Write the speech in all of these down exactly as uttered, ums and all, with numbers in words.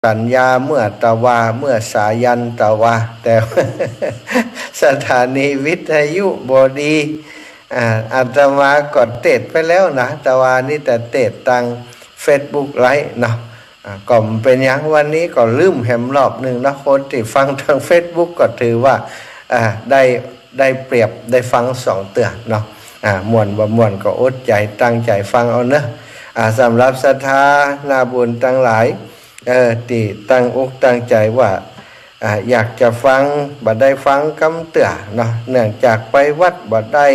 สัญญาเมื่อตะวา เมื่อสายันตะวา แต่ สถานีวิทยุบ่ดี อ่า อาตมาก็เตสน์ไปแล้วนะ ตะวานี้ แต่เตสน์ตางเฟซบุ๊กไลฟ์เนาะ อ่า ก็บ่เป๋นหยัง วันนี้ก็ลืมแหมรอบนึ่งเนาะ คนตี้ฟังตางเฟซบุ๊กก็ถือว่า อ่า ได้ ได้เปรียบ ได้ฟังสองเตื้อเนาะ อ่า ม่วนบ่ม่วนก็อดใจ๋ตั้งใจ๋ฟังเอาเนาะ อ่า สำหรับศรัทธานาบุญตังหลาย เออ ตี้ตั้งอกตั้งใจ๋ว่า อ่า อยากจะฟัง บ่ได้ฟังกำเตื้อเนาะ เนื่องจากไปวัดบ่ได้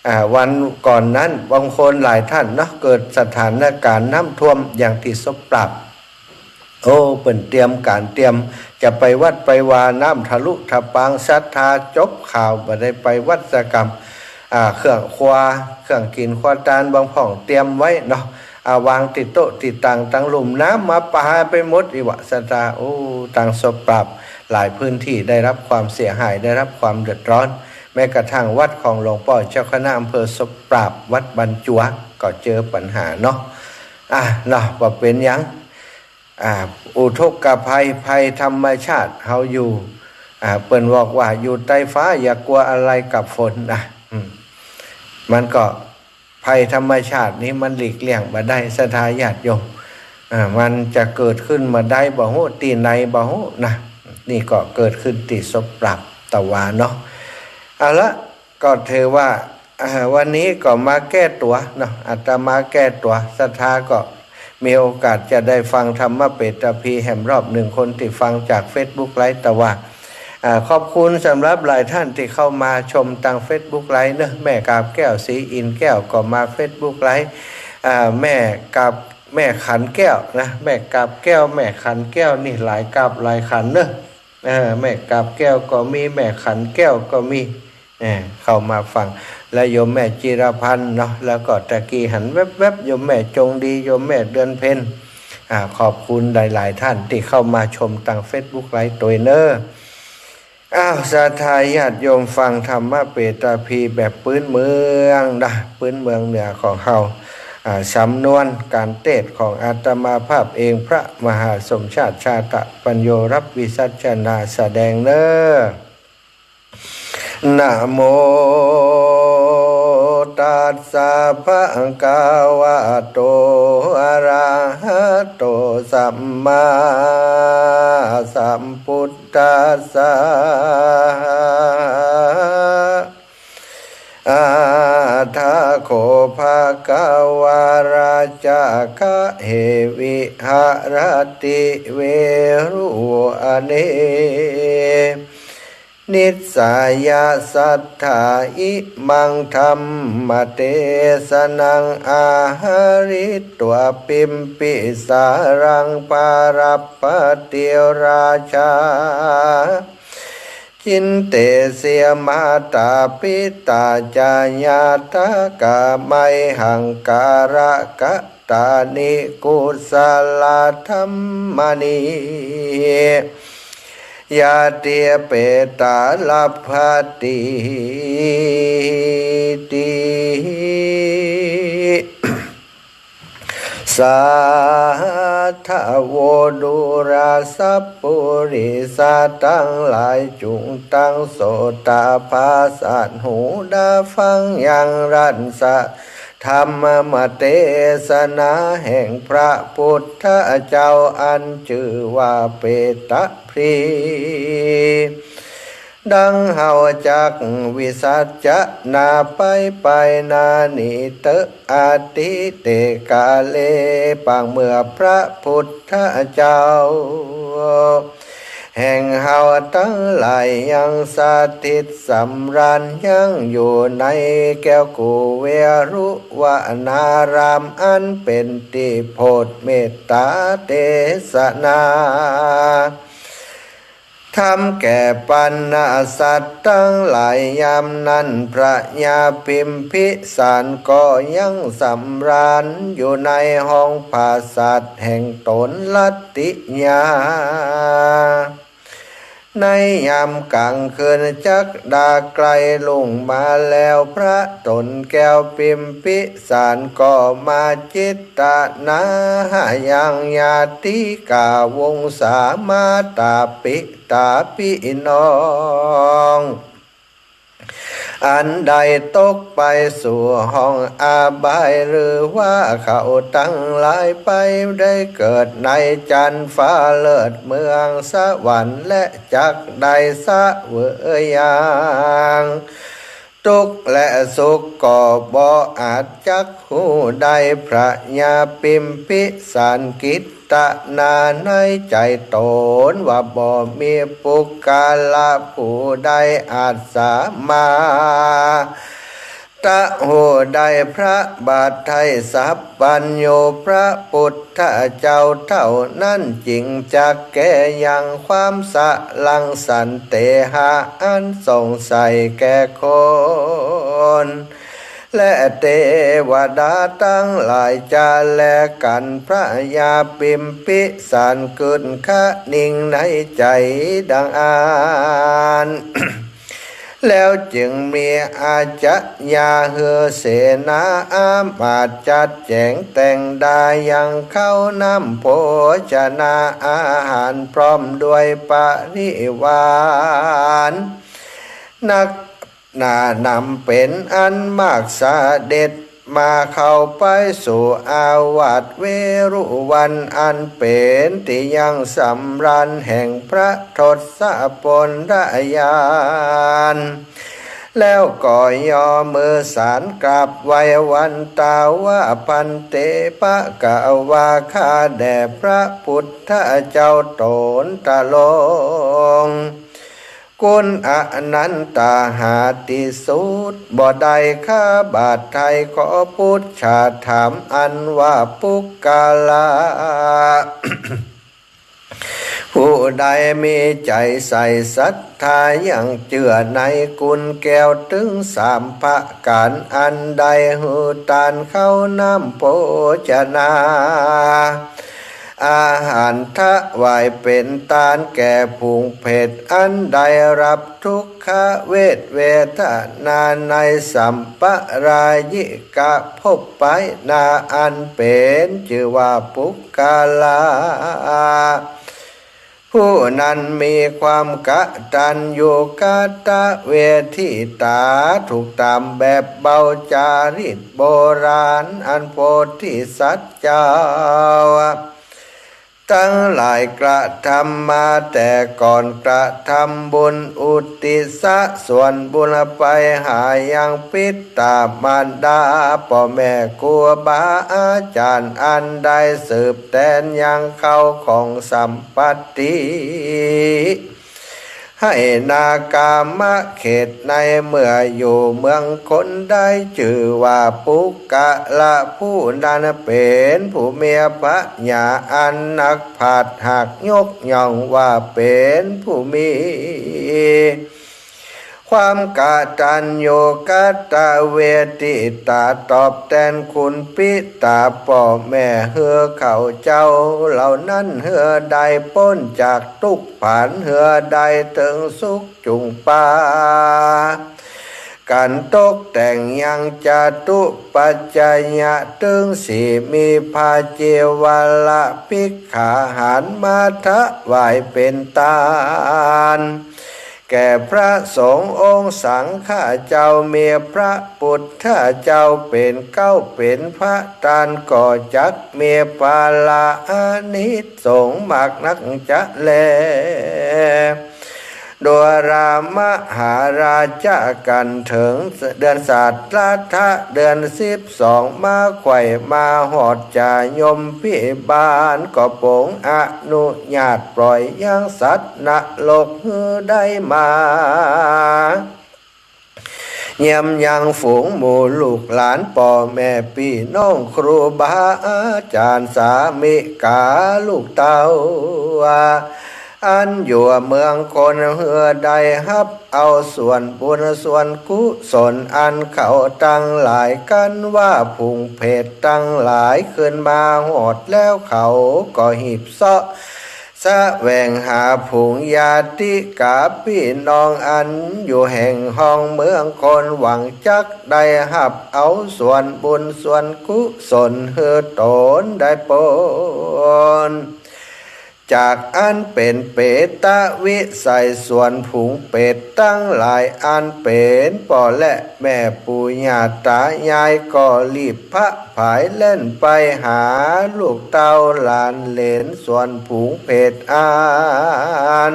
อ่า วันก่อนนั้น บางคนหลายท่านเนาะ เกิดสถานก๋ารณ์น้ำท่วมอย่างตี้สบปราบ โอ้ เปิ้นเตรียมก๋านเตรียมจะไปวัดไปวา น้ำทะลุทะปาง ศรัทธาจบข่าว บ่ได้ไปวัดสักกำ อ่า เครื่องครัว เครื่องกิ๋นครัวตาน บางพ่องเตรียมไว้เนาะ อ่า วางตี้โต๊ะตี้ตั๋ง ตังลุ่มน้ำมาปาไปหมดอี้หว่า ศรัทธา โอ้ ตางสบปราบ หลายพื้นที่ได้รับความเสียหาย ได้รับความเดือดร้อน แม้กระทั่งวัดของหลวงป้อเจ้าคณะอำเภอสบปราบ วัดบรรจวก ก็เจอปัญหาเนาะ อ่ะ เนาะ บ่เป๋นหยัง อ่า อุทกภัย ภัยธรรมชาติ เฮาอยู่ อ่า เปิ้นบอกว่าอยู่ใต้ฟ้า อย่ากลัวอะไรกับฝนนะ อืม มันก็ ภัยธรรมชาตินี้มันหลีกเลี่ยงบ่ได้ ศรัทธาญาติโยม อ่า มันจะเกิดขึ้นเมื่อใดบ่ฮู้ ตี้ไหนบ่ฮู้นะ นี่ก็เกิดขึ้นตี้สบปราบตะวาเนาะ เอาละ ก็ถือว่า อ่า วันนี้ก็มาแก้ตั๋วเนาะ อาตมาแก้ตั๋ว ศรัทธาก็มีโอกาสจะได้ฟังธรรมเปตภีแหมรอบนึ่ง คนตี้ฟังจากเฟซบุ๊กไลฟ์ตะวา อ่า ขอบคุณสำหรับหลายท่านตี้เข้ามาชมตางเฟซบุ๊กไลฟ์เนาะ แม่กาบแก้ว ศรีอินทร์แก้ว ก็มาเฟซบุ๊กไลฟ์ อ่า แม่กาบ แม่ขันแก้วนะ แม่กาบแก้ว แม่ขันแก้ว นี่หลายกาบหลายขันเนาะ เออ แม่กาบแก้วก็มี แม่ขันแก้วก็มี เออ เข้ามาฟัง และโยมแม่จิรพันธ์เนาะ แล้วก็ตะกี้หันแวบๆ โยมแม่จงดี โยมแม่เดือนเพ็ญ อ่า ขอบคุณหลายๆ ท่านตี้เข้ามาชมตางเฟซบุ๊กไลฟ์ตวยเนาะ อ้าว ศรัทธาญาติโยมฟังธรรมเปตภีแบบปื๊นเมืองนะ ปื๊นเมืองเหนือของเฮา อ่า สำนวนก๋านเตสน์ของอาตมาภาพเอง พระมหาสมชาติ ชาตะปัญโญ รับวิสัชนาแสดงเนาะ นะโมตัสสะ ภะคะวะโต อะระหะโต สัมมาสัมพุทธัสสะ อะถะโข ภะคะวา ราจะขะเห วิหะระติ เวรุวะเน นิสสะยะสัตถา อิมังธัมมะเตสะนัง อะหะริตวา ปิมปิสารัง ปารัปปะติราชา จินเตเสีย มาตาปิตาจาญาติกา ไมหังการะกะตานิ กุสะลาธัมมานิ ญาติเปตาลัพพะตีติ สาธะโว ดูราสัปปุริสะตังหลาย จุ่งตังโสตาผาสัตว์ หูดาฟังยังรัสสะ ธัมมะเตสะนาแห่งพระพุทธเจ้า อันจื้อว่าเปตภี ดังเฮาจักวิสัชนาไปไปนานี้เต๊อะ อติเตกาเล ปางเมื่อพระพุทธเจ้า แห่งเฮาตังหลายยังสถิตสำราญ ยังอยู่ในแก้วกูเวรุวนาราม อันเป๋นตี้โผดเมตตาเตสนา ธรรมแก่ปรรณสัตว์ตังหลาย ยามนั้นพระญาพิมพิสารก็ยังสำราญอยู่ในห้องผาสัตว์แห่งต๋น ลัตติยา ในยามก๋างคืนจักดาใก้ลุ่งมาแล้ว พระต๋นแก้วพิมพิสารก็มาจิตนา หายังญาติกาวงศามาตาปิตาปี้น้อง อันได้ตกไปสู่ห้องอบาย หรือว่าเขาตังหลายไปได้เกิดในจั๊นฟ้าเลิศเมืองสวรรค์ และจักได้เสวยอย่าง ตุ๊กข์และสุขก็บ่อาจจักฮู้ได้ พระญาพิมพิสารคิดตนาในใจ๋ต๋นว่า บ่มีปุคคละผู้ใดอาจสามา ตะฮู้ได้พระบาทไท้ สัพพัญญูพระปุทธเจ้าเต้านั้น จึงจักแก้ยังความสลังสันเตหะอันสงสัยแก่คน และเตวดาตังหลายจะแลกั๋น พระญาพิมพิสารกึ๊ดคะนิงในใจ๋ดังอั้น แล้วจึงมีอาชญาหื้อเสนาอามาตย์จัดแจ๋งแต่งดายังข้าวน้ำโภชนาอาหาร พร้อมด้วยปริวาร นักหนานำเป๋นอันมาก เสด็จมาเข้าไปสู่อาวาสเวฬุวัน อันเป๋นตี้ยังสำราญแห่งพระทศพลญาณ แล้วก็ย่อมือสานกราบไหว้วันตาว่า ภันเต ภะคะวา ข้าแด่พระปุทธเจ้าต๋นตะลง กุณอนันตาหาตี้สุดบ่ได้ ข้าบาทไท้ขอปุจฉาถามอันว่า ปุคคละ ผู้ใดมีใจ๋ใส่ศรัทธายังเจื้อในกุณแก้วตึงสามประก๋าน อันได้หื้อตานข้าวน้ำโภชนา อาหารถวายเป๋นตานแก่ฝูงเผต อันได้ฮับทุกขเวทเวทนาในสัมปรายิกภพไปนา อันเป๋นจื้อว่าปุคคละ ผู้นั้นมีความกตัญญูกตเวทิตา ถูกต๋ามแบบเบาจาริตโบราณ อันโพธิสัตว์เจ้าตังหลายกระทำมาแต่ก่อน กระทำบุญอุทิศส่วนบุญไปหายังปิตามารดา ป้อแม่ครูบาอาจ๋ารย์ อันได้สืบแตนยังเข้าของสัมปัตติ ให้นากามเขตในเมื่ออยู่เมืองคน ได้จื้อว่าปุคคละ ผู้นั้นเป๋นผู้มีผญาอันนักปราชญ์หากยกย่องว่าเป๋นผู้มี ความกตัญญูกตเวทิตา ตอบแตนคุณปิตาป้อแม่หื้อเขาเจ้าเหล่านั้นหื้อได้ป๊นจากตุ๊กข์ผาน หื้อได้เถิงสุขจุ่งปา ก๋านตกแต่งยังจตุปัจจยะเถิงสี่ มีภาชีวละภิกขาหารมาถวายเป๋นตาน แก่พระสงฆ์องค์สังฆะเจ้า มีพระปุทธเจ้าเป๋นเก๊าเป๋นประธาน ก็จักมีผละอานิสงส์มากนักจะแล ดูรามาหาราชะ กั๋นเถิงเดือนสัตตะ เดือนสิบสอง มาไขว่มาฮอดจายมพิบาล ก็โผงอนุญาตปล่อยยังสัตว์นรกหื้อได้มา เยี่ยมยังฝูงหมู่ลูกหลานป้อแม่ปี้น้องครูบาอาจ๋ารย์สามิกาลูกเต้า อันอยู่เมืองคนหื้อได้ฮับเอาส่วนบุญส่วนกุศลอันเขาตังหลายกั๋นว่าฝูงเผตตังหลายขึ้นมาฮอดแล้วเขาก็หีบเซาะ แสวงหาฝูงญาติกาปี้น้องอันอยู่แห่งห้องเมืองคน หวังจักได้ฮับเอาส่วนบุญส่วนกุศลหื้อตนได้ป๊น จากอันเป๋นเปรตวิสัย ส่วนฝูงเปรตตังหลายอันเป๋นป้อและแม่ปู่ย่าตายาย ก็รีบพะผายแล่นไปหาลูกเต้าหลานเหลน ส่วนฝูงเปรตอัน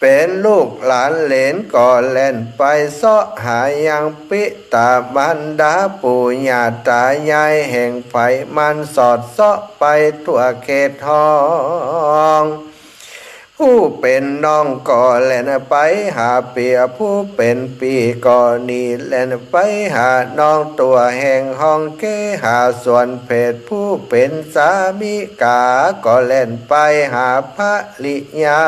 เป๋นลูกหลานเหลนก็แล่นไปเซาะหายังปิตาบรรดาปู่ย่าตายายแห่งใผมันสอดเซาะไปทั่วเขตห้อง ผู้เป๋นน้องก็แล่นไปหาเปียผู้เป๋นปี้ก็หนีแล่นไปหาน้อง ตั๋วแห่งห้องเกหา ส่วนเปรตผู้เป๋นสามิกาก็แล่นไปหาภริยา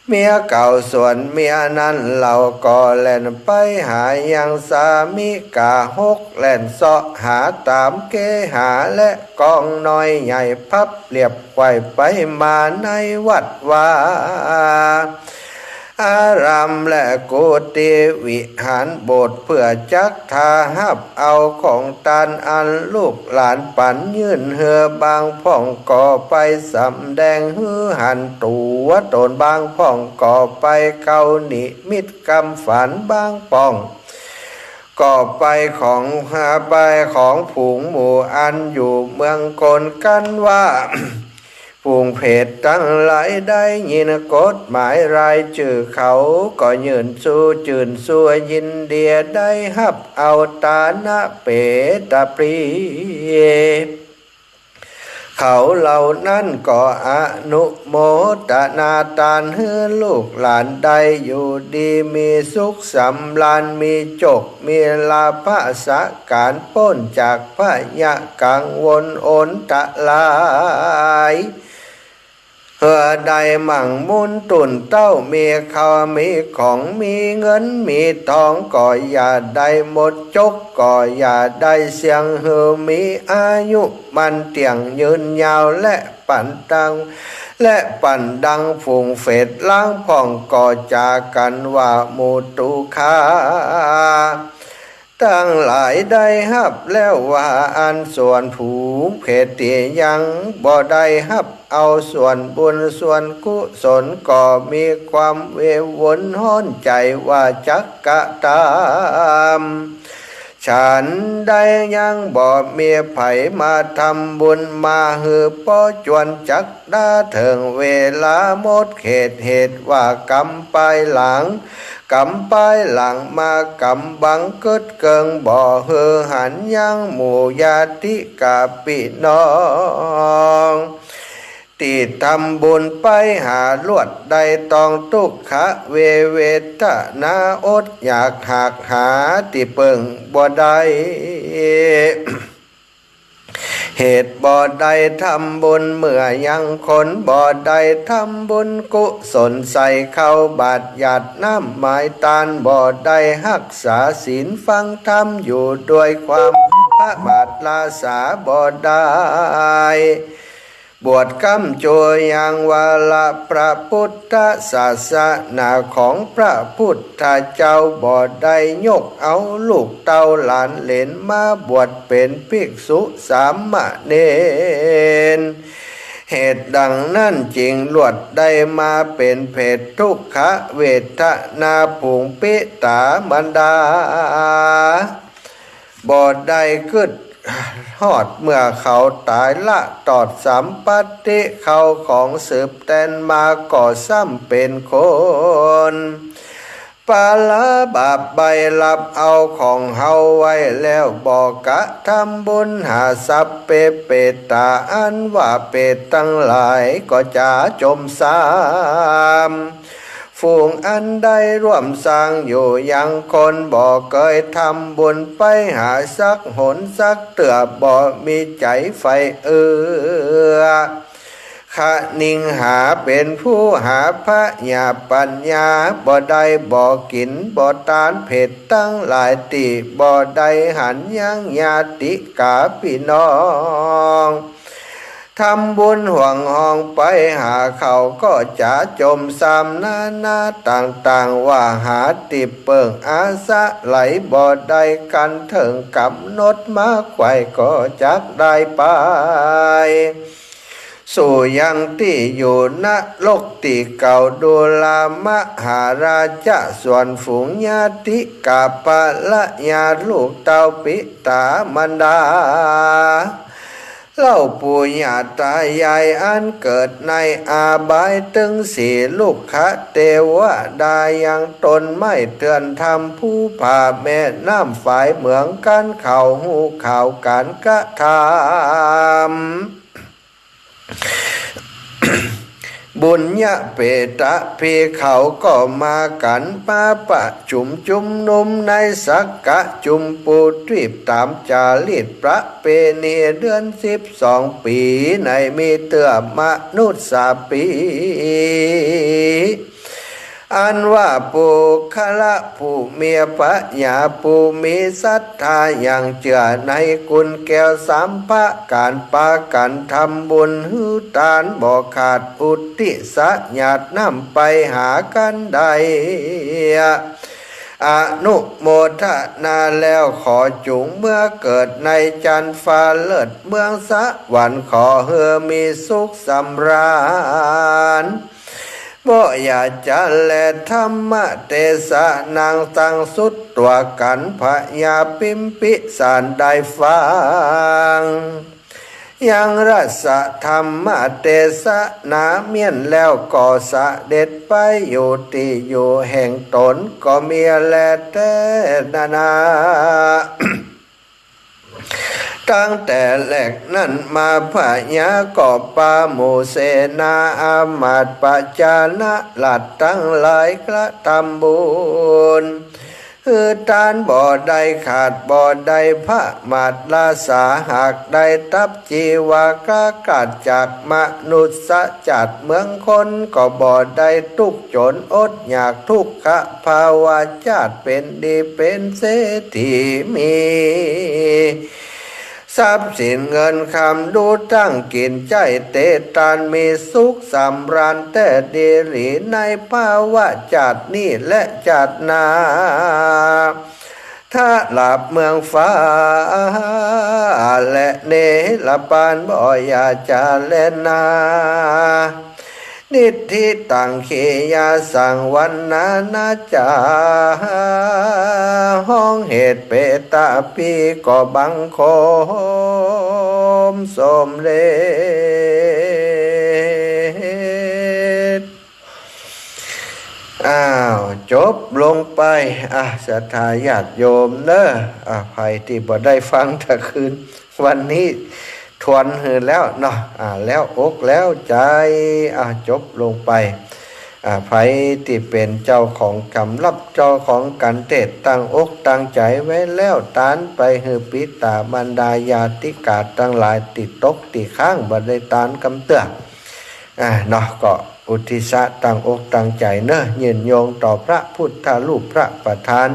เมียเก่า ส่วนเมียนั้นเฮาก็แล่นไปหายังสามิกาหก แล่นเซาะหาต๋ามเกหาและกองน้อยใหญ่ พับเรียบไขว้ไปมาในวัดวา อารามและกุฏิวิหารโบสถ์ เปื้อจักถาฮับเอาของตานอันลูกหลานปั๋นยื่นหื้อ บางพ่องก็ไปสำแดงหื้อหันตั๋วต๋น บางพ่องก็ไปเกานิมิตกำฝัน บางพ่องก็ไปของ ไปของฝูงหมู่อันอยู่เมืองคน กันว่า ฝูงเปรตตังหลายได้ยินกฎหมายรายจื้อเขา ก็ยื่นสู้จื่นซัวยินดีได้ฮับเอาตานะเปตปรี เขาเหล่านั้นก็อนุโมตนาตานหื้อลูกหลานได้อยู่ดีมีสุขสำราญ มีโจค มีลาภะสะก๋านป๊นจากพยะกังวลอนตราย หื้อได้มั่งมูลตุ่นเต้า มีข้าวมีของ มีเงินมีตอง ก็อย่าได้หมดจก ก็อย่าได้เสี้ยง หื้อมีอายุมั่นเตี้ยงยืนยาว และปั๋นดัง และปั๋นดังฝูงเปรตลางพ่อง ก็จ๋ากั๋นว่า หมู่ตุ๊คา ตังหลายได้ฮับแล้วว่าอั้น ส่วนฝูงเปรตตี้ยังบ่ได้ฮับเอาส่วนบุญส่วนกุศล ก็มีความวิวลฮ้อนใจ๋ว่าจักกระตำฉันใด ยังบ่มีใผมาทำบุญมาหื้อป้อจวนจัก ดาเถิงเวลาหมดเขต เหตุว่ากำปายหลัง กำปายหลังมา กำบังกึ๊ดเกิ่ง บ่หื้อหันยังหมู่ญาติกาปี้น้อง ตี้ทำบุญไปหาลวดได้ต้องตุ๊กขะเวเวทนาอดอยากหากหาตี้เปิ้งบ่ได้ เหตุบ่ได้ทำบุญ เมื่อยังคนบ่ได้ทำบุญกุศล ใส่ข้าวบาตรหยาดน้ำหมายตาน บ่ได้ฮักษาศีลฟังธรรมอยู่ด้วยความประมาทละสาบ่ได้ บวชกำจัวยังวาระพระพุทธศาสนาของพระพุทธเจ้า บ่ได้ยกเอาลูกเต้าหลานเหลนมาบวชเป๋นภิกษุสามเณร เหตุดังนั้นจึงลวดได้มาเป๋นเปรตทุกขเวทนา ฝูงปิตาบรรดา บ่ได้กึ๊ดฮอดเมื่อเขาต๋าย ละตอดสัมปัตติเข้าของสืบแตนมา ก็ซ้ำเป๋นคน ปาลาบาปใบ้ลับเอาของเฮาไว้แล้ว บ่กระทำบุญหาสัพเพเปตา อันว่าเปรตตังหลายก็จะจมซ้ำ ฝูงอันได้ร่วมสร้างอยู่ยังคน บ่เกยทำบุญไปหาสักหนสักเตื้อ บ่มีใจ๋ใฝ่เอื้อ คะนิงหา เป๋นผู้หาพญาปัญญาบ่ได้ บ่กิ๋นบ่ตานเปรตตังหลาย ตี้บ่ได้หันยังญาติกาปี้น้อง ทำบุญห่วงห้องไปหาเขาก็จะจมซ้ำนานาต่างๆ ว่าหาตี้เปิ้งอาศัยบ่ได้กันเถิงก๋ำหนดมาไขว่ก็จักได้ไป สู่ยังตี้อยู่นรกตี้เก่า ดูรามาหาราจะ ส่วนฝูงญาติกา ภรรยาลูกเต้าปิตามารดา เหล่าปู่ย่าตายายอันเกิดในอบาย ตึงสี่ลุกขเตวดายังตน ไม้เถื่อนธรรมภูผา แม่น้ำฝายเหมืองกั๋น เขาฮู้ข่าวก๋านกระทำ บุญญาเปตะพีเขาก็มากั๋น มาประชุมจุมนุมในสักกะจุมปูทวีป ต๋ามจารีตประเพณีเดือนสิบสองปี๋ ในมีเตื้อมนุษย์สาปี๋ อันว่าปุคคละผู้มีปัญญา ผู้มีศรัทธาอย่างเจื้อในกุณแก้วสามประก๋าน ปากั๋นทำบุญหื้อตานบ่ขาด อุทิศหยาดน้ำไปหากั๋นได้ อนุโมทนาแล้ว ขอจุ่งเมือเกิดในจันทร์ฟ้าเลิศเมืองสวรรค์ ขอหื้อมีสุขสำราญ บ่อย่าจะแล ธรรมเตสนาสังสุดตั๋วกั๋น พญาพิมพิสารได้ฟัง ยังราชธรรมเตสนาเมี้ยนแล้ว ก็เสด็จไปอยู่ตี้อยู่แห่งต๋น ก็มีแลแต๊นานา ตั้งแต่แรกนั้นมา พญาก็ปาหมู่เสนาอามาตย์ ประจานะราชตังหลายกระทำบุญ หื้อตานบ่ได้ขาดบ่ได้พะมาท ราษาหากได้ตับจีวากา ขาดจากมนุษย์ชาติเมืองคน ก็บ่ได้ตุ๊กจนอดอยากทุกขภาวะ ชาติเป๋นดีเป๋นเศรษฐีมี ทรัพย์สินเงินคำดูตั้งกิ๋นใจ๊เตตาน มีสุขสำราญแต๊ดีหลี ในภาวะชาตินี้และชาติหน้า ถ้าหลาบเมืองฟ้า และเนรปานบ่อย่าจะแลนา นิทธิตัง ขียาสัง วัณณานาจา ฮ้องเหตุเปตะพีก็บังคมสมเร็จ อ้าว จบลงไป อ่ะ ศรัทธาญาติโยมเนอะ อ่ะ ใผตี้บ่ได้ฟังตะคืน วันนี้ทวนหื้อแล้วเนาะ อ่า แล้วอกแล้วใจ๋ อ่า จบลงไป อ่า ใผตี้เป๋นเจ้าของกำลับเจ้าของก๋านเตรียมตั้งอกตั้งใจ๋ไว้แล้ว ตานไปหื้อปิตามารดาญาติกาตังหลายตี้ตกตี้ค้างบ่ได้ตานกำเตื้อ อ่า เนาะ ก็อุทิศะตั้งอกตั้งใจ๋เนอะ ยืนโยงต่อพระพุทธรูปพระประธาน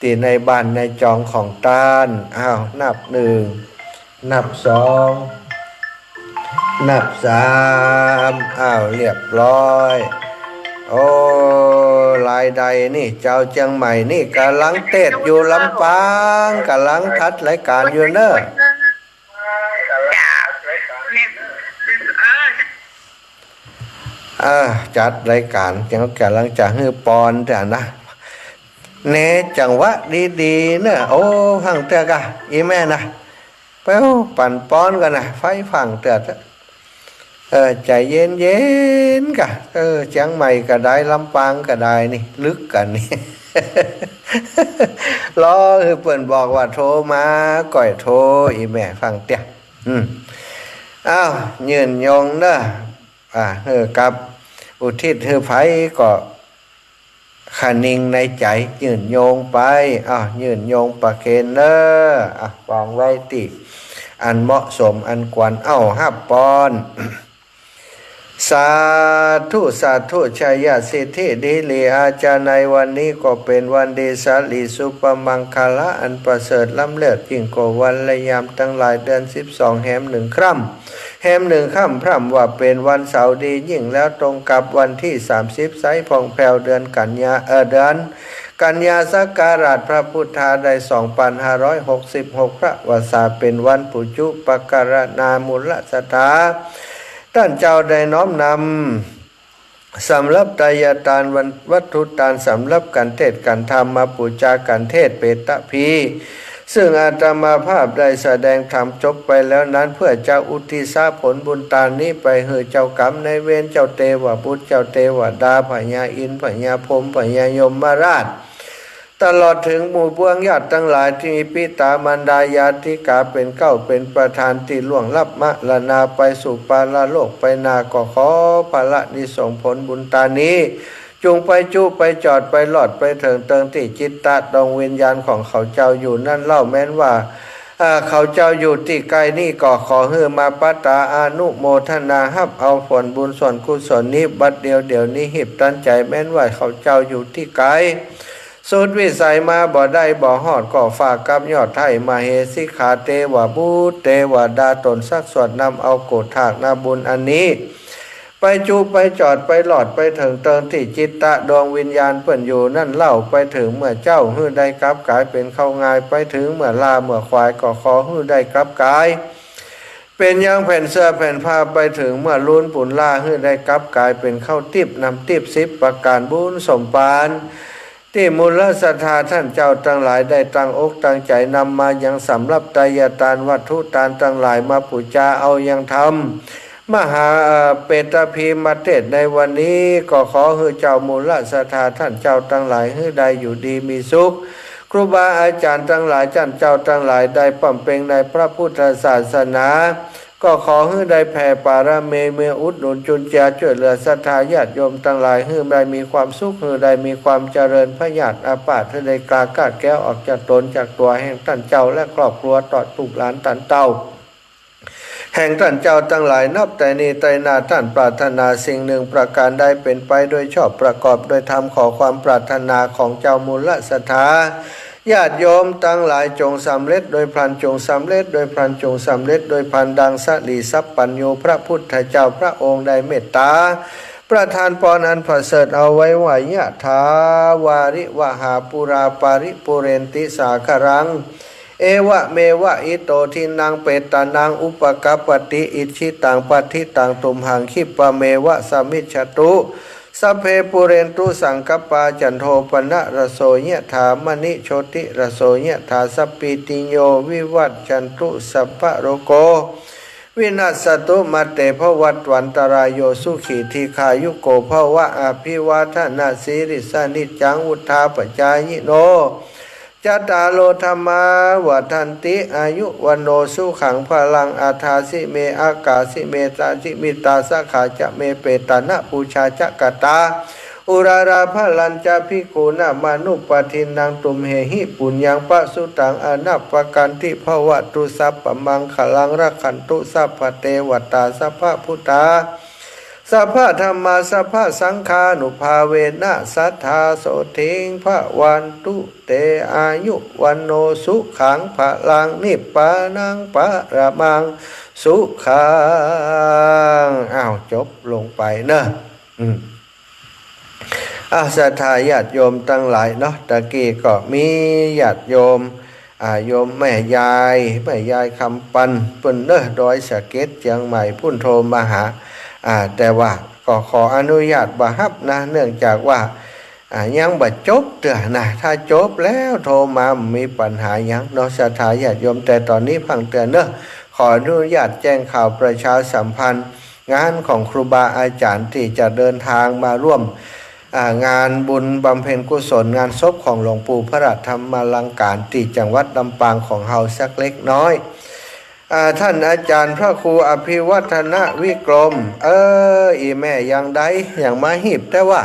ตี้ในบ้านในจองของตาน อ้าว นับหนึ่ง นับสอง นับสาม อ้าว เรียบร้อย โอ้ ลายใดนี่ จาวเจียงใหม่นี่ ก๋ำลังเตรียมอยู่ลำปาง ก๋ำลังจัดรายก๋านอยู่เนอะ จ้า เออ จัดรายก๋าน ยังก๋ำลังจะหื้อปอนเตื้อนะ แหนจังหวะดีๆ เนอะ โอ้ ฟังเตื้อก่ะ อี่แม่นะ แป๊ว ปั๋นปอนก่อนนะ ใผฟังเตื้อ เออ ใจ๋เย็นๆ ก่ะ เออ เจียงใหม่ก็ได้ ลำปางก็ได้นี่ ลึกกั๋นนี่ รอหื้อเปิ้นบอกว่าโทรมา ก่อยโทร อี่แม่ฟังเตื้อ อืม อ้าว ยืนโยงเนอะ อ่า หื้อกับ อุทิศหื้อใผก็ คะนิงในใจ๋ ยืนโยงไป อ้าว ยืนโยงประเคนเนอะ อ่ะ วางไว้ตี้อันเหมาะสมอันควร เอ้า ฮับปอน สาธุ สาธุ ชัยสิทธิดีหลีอาจารย์ ในวันนี้ก็เป๋นวันดีสะหลีสุภมังคละอันประเสริฐล้ำเลิศยิ่งกว่าวันและยามตังหลาย เดือนสิบสองแหมหนึ่งค่ำ แฮมหนึ่งค่ำพร่ำว่าเป๋นวันเสาร์ดียิ่ง แล้วตรงกับวันตี้สามสิบใสผ่องแผ้ว เดือนกันยา เอ่อ เดือนกันยาศักราชพระพุทธาได้สองปันห้าร้อยหกสิบหก พระวสสาเป๋นวันปุจุปกรณามูลศรัทธา ต้านเจ้าได้น้อมนำ สำหรับไตรยทานวัน วัตถุตานสำหรับกั๋นเตศน์กั๋นธรรม มาปู๋จากั๋นเทศน์เปตพี ซึ่งอาตมาภาพได้แสดงธรรมจบไปแล้วนั้น เพื่อจะอุทิศผลบุญตานนี้ไปหื้อเจ้ากรรมนายเวร เจ้าเตวบุตร เจ้าเตวดา พญาอินทร์ พญาพรหม พญายมราช ตลอดเถิงหมู่ปวงญาติตังหลายตี้มีปิต๋ามารดาญาติกาเป๋นเก๊าเป๋นประธานตี้ล่วงลับมรณาไปสู่ปรโลกไปนา ก็ขอผละอานิสงส์ผลบุญตานนี้ จุ่งไปจุไปจอดไปหลอดไปเถิงเติงตี้จิตตะดวงวิญญาณของเขาเจ้าอยู่นั้นเล่า แม้นว่า อ่า เขาเจ้าอยู่ตี้ใก้นี้ก็ขอหื้อมาประทานอนุโมทนาฮับเอาผลบุญส่วนกุศลนี้บัดเดี่ยวเดี๋ยวนี้ หีบตันใจ๋ แม้นว่าเขาเจ้าอยู่ตี้ไก๋ สุดวิสัยมาบ่ได้บ่ฮอด ก็ฝากกับยอดไท้มเหสีขาเตวบุตรเตวดาต๋นสักส่วน นำเอาโกฏฐากนาบุญอันนี้ ไปจุไปจอดไปหลอดไปเถิงเติงตี้จิตตะดวงวิญญาณเปิ้นอยู่นั้นเล่า ไปเถิงเมื่อเจ๊าหื้อได้กลับก๋ายเป๋นข้าวงาย ไปเถิงเมื่อล้าเมื่อขวายก็ขอหื้อได้กลับก๋าย เป๋นยางแผ่นเสื้อแผ่นผ้า ไปเถิงเมื่อลูนปูนล้า หื้อได้กลับก๋ายเป๋นข้าวติ๊บน้ำติ๊บ สิบประก๋านบุญสมปาน ตี้มูลศรัทธาต้านเจ้าตังหลายได้ตั้งอกตั้งใจ๋นำมายังสำหรับไตรยทานวัตถุตานตังหลายมาปู๋จาเอายังธรรม มหา เอ่อ เปตพีมาเตศน์ในวันนี้ ก็ขอหื้อเจ้ามูลศรัทธาต้านเจ้าตังหลายหื้อได้อยู่ดีมีสุข ครูบาอาจ๋ารย์ตังหลายต้านเจ้าตังหลายได้ปำเพ็งในพระพุทธศาสนา ก็ขอหื้อได้แผ่ปารมี มาอุดหนุนจุนเจือจ้วยเหลือศรัทธาญาติโยมตังหลาย หื้อได้มีความสุข หื้อได้มีความเจริญ พยาธิอาพาธหื้อได้กล้าขาดแคล้วออกจากต๋นจากตั๋วแห่งต้านเจ้าและครอบครัวตลอดลูกหลานต้านเต้า แห่งต้านเจ้าตังหลาย นับแต่นี้ไปหน้า ต้านปรารถนาสิ่งหนึ่งประก๋านใดเป๋นไปโดยชอบ ประกอบโดยธรรม ขอความปรารถนาของเจ้ามูลศรัทธา ญาติโยมตังหลายจงสำเร็จโดยพลัน จงสำเร็จโดยพลัน จงสำเร็จโดยพลัน ดังสลีสัพพัญญูพระพุทธเจ้าพระองค์ได้เมตต๋า ประทานปอนอันประเสริฐเอาไว้ว่า ยะถาวาริวหาปูราปาริปูเรนติสาคารัง เอวะเมวะอิโตทินนังเปตานังอุปกัปปติ อิจฉิตังปัตถิตังตุมหังคิปะเมวะสมมิจฉตุ สัพเพปูเรนตุสังกัปปา จันโทปนรสโสยะถา มะณิโชติรสโสยะถา สัพพีติโยวิวัชชันตุ สัพพะโรโควินัสสตุ มาเตภวัตวันตรายโย สุขีทีฆายุโกภวะ อะภิวาทะนะสีลิสสะ นิจจังวุฑฒาปะจายิโน จัตตาโรธัมมาวัฑฒันติ อายุวัณโณสุขังพลัง อัฏฐาสิเม อัคคาสิเม สะสิมิตาสะขะจะเม เปตานะปูชาจะกะตา อุราราพะรัญจะภิกขุนะ มานุปปาทินนัง ตุมเหหิปุญญังปะสุตัง อะนะปะกันติภะวะตุ สัพพะมังคะลัง รักขันตุ สัพพะเตวะตา สัพพะพุทธา สัพพะธัมมา สัพพะสังฆานุภาเวนะ สัทธาโสติงภะวันตุเต อายุวัณโณสุขังพลัง นิพพานังปะระมังสุขัง อ้าว จบลงไปเนอะ อืม อ่ะ ศรัทธาญาติโยมตังหลายเนาะ ตะกี้ก็มีญาติโยม อ่า โยมแม่ยาย แม่ยายคำปัน เปิ้นเนอะ ดอยสะเก็ด เจียงใหม่ปุ้น โทรมาหา อ่า แต่ว่าก็ขออนุญาตบ่ฮับนะ เนื่องจากว่า อ่า ยังบ่จบเตื้อนะ ถ้าจบแล้วโทรมาบ่มีปัญหาหยังเนาะ ศรัทธาญาติโยม แต่ต๋อนนี้ฟังเตื้อเนอะ ขออนุญาตแจ้งข่าวประชาสัมพันธ์ งานของครูบาอาจ๋ารย์ตี้จะเดินทางมาร่วม อ่า งานบุญบำเพ็ญกุศลงานศพของหลวงปู่พระธรรมาลังก๋ารตี้จังหวัดลำปางของเฮาสักเล็กน้อย อ่า ต้านอาจ๋ารย์พระครูอภิวัฒนวิกรม เออ อี่แม่ยังใด ยังมาฮีบแต่ว่า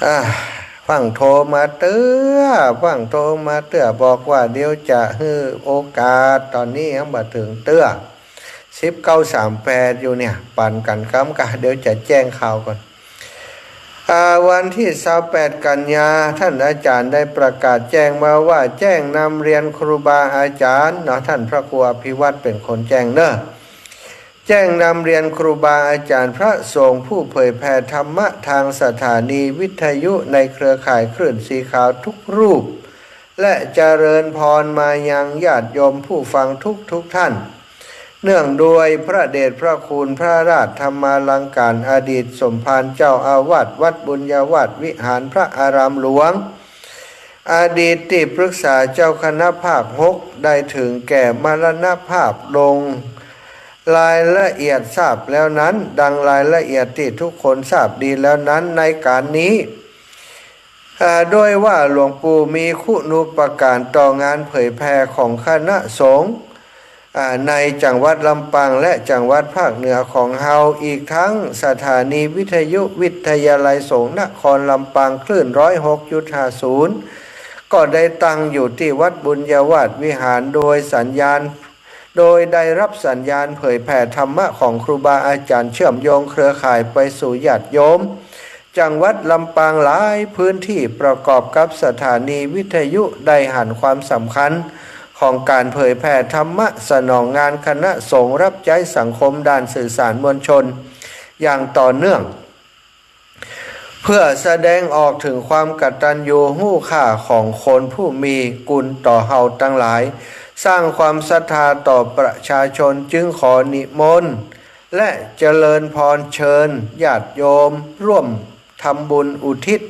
อ่า ฟั่งโทรมาเตื้อ ฟั่งโทรมาเตื้อ บอกว่าเดี๋ยวจะหื้อโอกาส ต๋อนนี้ยังบ่เถิงเตื้อ สิบเก้าสามแปด อยู่เนี่ย ปั๋นกั๋นกำกะ เดี๋ยวจะแจ้งข่าวก่อน อ่า วันตี้ซาวแปดกันยา ต้านอาจ๋ารย์ได้ประกาศแจ้งมาว่า แจ้งนำเรียนครูบาอาจ๋ารย์เนาะ ต้านพระครูอภิวัฒน์เป๋นคนแจ้งเนาะ แจ้งนำเรียนครูบาอาจ๋ารย์พระสงฆ์ผู้เผยแผ่ธรรมะตางสถานีวิทยุในเครือข่ายคลื่นสีขาวทุกรูป และเจริญพรมายังญาติโยมผู้ฟังทุกๆ ท่าน เนื่องด้วยพระเดชพระคุณพระราชธรรมาลังก๋าร อดีตสมภารเจ้าอาวาสวัดบุญญาวาสวิหารพระอารามหลวง อดีตตี้ปรึกษาเจ้าคณะภาคหก ได้ถึงแก่มรณภาพลง รายละเอียดทราบแล้วนั้น ดังรายละเอียดตี้ทุกคนทราบดีแล้วนั้น ในก๋านนี้ อ่า ด้วยว่าหลวงปู่มีคุณูปการต่องานเผยแผ่ของคณะสงฆ์ อ่า ในจังหวัดลำปางและจังหวัดภาคเหนือของเฮา อีกทั้งสถานีวิทยุวิทยาลัยสงฆ์นครลำปางคลื่นร้อยหกจุดห้าศูนย์ ก็ได้ตั้งอยู่ตี้วัดบุญญาวาสวิหาร โดยสัญญาณ โดยได้รับสัญญาณเผยแผ่ธรรมะของครูบาอาจ๋ารย์เชื่อมโยงเครือข่ายไปสู่ญาติโยม จังหวัดลำปางหลายพื้นตี้ ประกอบกับสถานีวิทยุได้หันความสำคัญของก๋านเผยแผ่ธรรมะสนองงานคณะสงฆ์รับใจ๊สังคมด้านสื่อสารมวลชนอย่างต่อเนื่อง เพื่อแสดงออกถึงความกตัญญูรู้ค่าของคนผู้มีคุณต่อเฮาตังหลาย สร้างความศรัทธาต่อประชาชน จึงขอนิมนต์ และเจริญพรเชิญญาติโยมร่วมทำบุญอุทิศ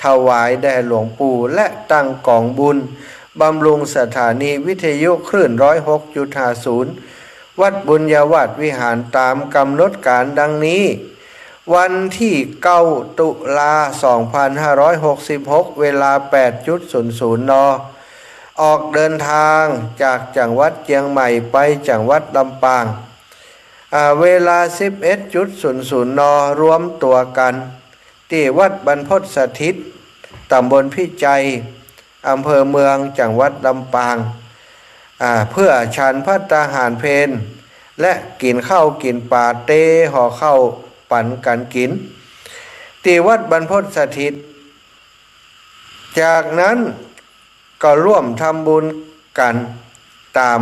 ถวายแด่หลวงปู่ และตั้งก๋องบุญบำรุงสถานีวิทยุคลื่นร้อยหกจุดห้าศูนย์ วัดบุญญาวาสวิหารต๋ามก๋ำหนดก๋านดังนี้ วันตี้เก้าตุลาสองพันห้าร้อยหกสิบหก เวลาแปดจุดศูนย์ศูนย์ น. ออกเดินทางจากจังหวัดเจียงใหม่ไปจังหวัดลำปาง อ่า เวลาสิบเอ็ดจุดศูนย์ศูนย์ น. รวมตั๋วกั๋นตี้วัดบรรพตสถิต ต๋ำบลพิจัย อำเภอเมือง จังหวัดลำปาง อ่า เพื่อฉันภัตตาหารเพล และกิ๋นข้าวกิ๋นป๋า เตรียมห่อข้าวปั๋นกั๋นกิ๋น ตี้วัดบรรพตสถิต จากนั้นก็ร่วมทำบุญกั๋นต๋าม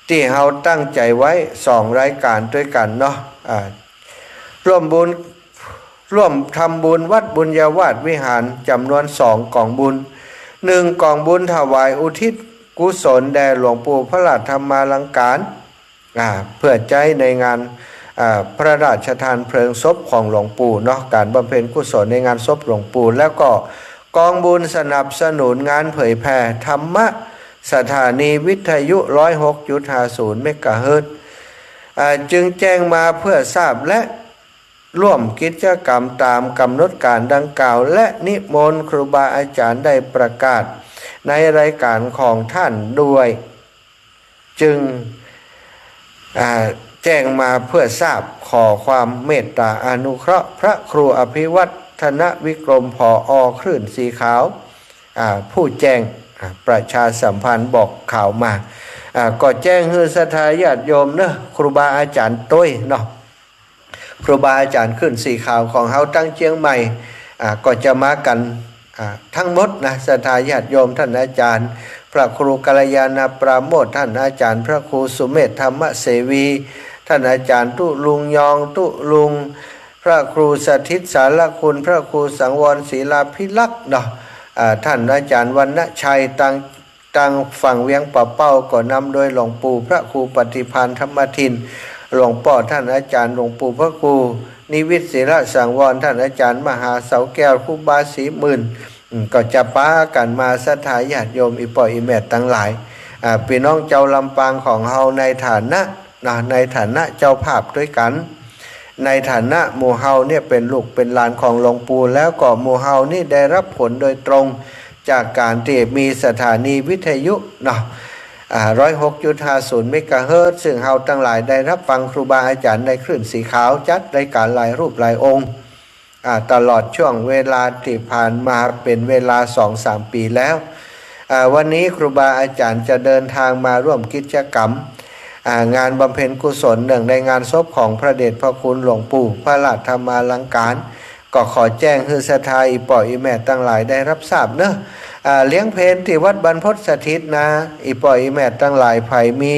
ตี้เฮาตั้งใจ๋ไว้สองรายก๋านตวยกั๋นเนาะ อ่า ร่วมบุญ ร่วมทำบุญวัดบุญญาวาสวิหารจ๋ำนวนสองก๋องบุญ หนึ่งก๋องบุญถวายอุทิศกุศลแด่หลวงปู่พระราชธรรมาลังก๋าร อ่า เพื่อใจ๊ในงาน อ่า พระราชทานเพลิงศพของหลวงปู่เนาะ ก๋านบำเพ็ญกุศลในงานศพหลวงปู่ แล้วก็ก๋องบุญสนับสนุนงานเผยแผ่ธรรมะสถานีวิทยุร้อยหกจุดห้าศูนย์เมกะเฮิรตซ์ อ่า จึงแจ้งมาเพื่อทราบและ ร่วมกิจกรรมต๋ามก๋ำหนดก๋านดังกล่าว และนิมนต์ครูบาอาจ๋ารย์ได้ประกาศในรายก๋านของต้านด้วย จึง อ่า แจ้งมาเพื่อทราบ ขอความเมตต๋าอนุเคราะห์ พระครูอภิวัฒนวิกรม ผอ. คลื่นสีขาว อ่า ผู้แจ้ง อ่า ประชาสัมพันธ์บอกข่าวมา อ่า ก็แจ้งหื้อศรัทธาญาติโยมเนาะ ครูบาอาจ๋ารย์ตวยเนาะ ครูบาอาจ๋ารย์คลื่นสีขาวของเฮาตังเจียงใหม่ อ่า ก็จะมากั๋น อ่า ตังหมดนะ ศรัทธาญาติโยม ต้านอาจ๋ารย์พระครูกัลยาณปราโมทย์ ต้านอาจ๋ารย์พระครูสุเมธธรรมเสวี ต้านอาจ๋ารย์ตุลุงยอง ตุลุง พระครูสถิตสารคุณ พระครูสังวรศิลาภิรักษ์เนาะ อ่า ต้านอาจ๋ารย์วรรณชัย ตัง ตังฝั่งเวียงป่าเป้าก็นำโดยหลวงปู่พระครูปฏิภาณธรรมทิน หลวงป้อต้านอาจ๋ารย์หลวงปู่พระครูนิวิตศิลสังวร ต้านอาจ๋ารย์มหาเสาแก้ว ครูบาศรีหมื่น อืม ก็จะปากั๋นมาศรัทธาญาติโยมอี่ป้ออี่แม่ตังหลาย อ่า ปี้น้องจาวลำปางของเฮาในฐานะ นะ ในฐานะเจ้าภาพตวยกั๋น ในฐานะหมู่เฮาเนี่ยเป๋นลูกเป๋นหลานของหลวงปู่ แล้วก็หมู่เฮานี่ได้รับผลโดยตรงจากก๋านตี้มีสถานีวิทยุเนาะ อ่า ร้อยหกจุดห้าศูนย์เมกะเฮิรตซ์ ซึ่งเฮาตังหลายได้รับฟังครูบาอาจ๋ารย์ในคลื่นสีขาวจัดรายก๋านหลายรูปหลายองค์ อ่า ตลอดช่วงเวลาตี้ผ่านมาเป๋นเวลาสองสามปี๋แล้ว อ่า วันนี้ครูบาอาจ๋ารย์จะเดินทางมาร่วมกิจกรรม อ่า งานบำเพ็ญกุศลเนื่องในงานศพของพระเดชพระคุณหลวงปู่พระราชธรรมาลังก๋าร ก็ขอแจ้งหื้อศรัทธาอี่ป้ออี่แม่ตังหลายได้ฮับทราบเนาะ อ่า เลี้ยงเพลตี้วัดบรรพตสถิตนะ อี่ป้ออี่แม่ตังหลายใผมี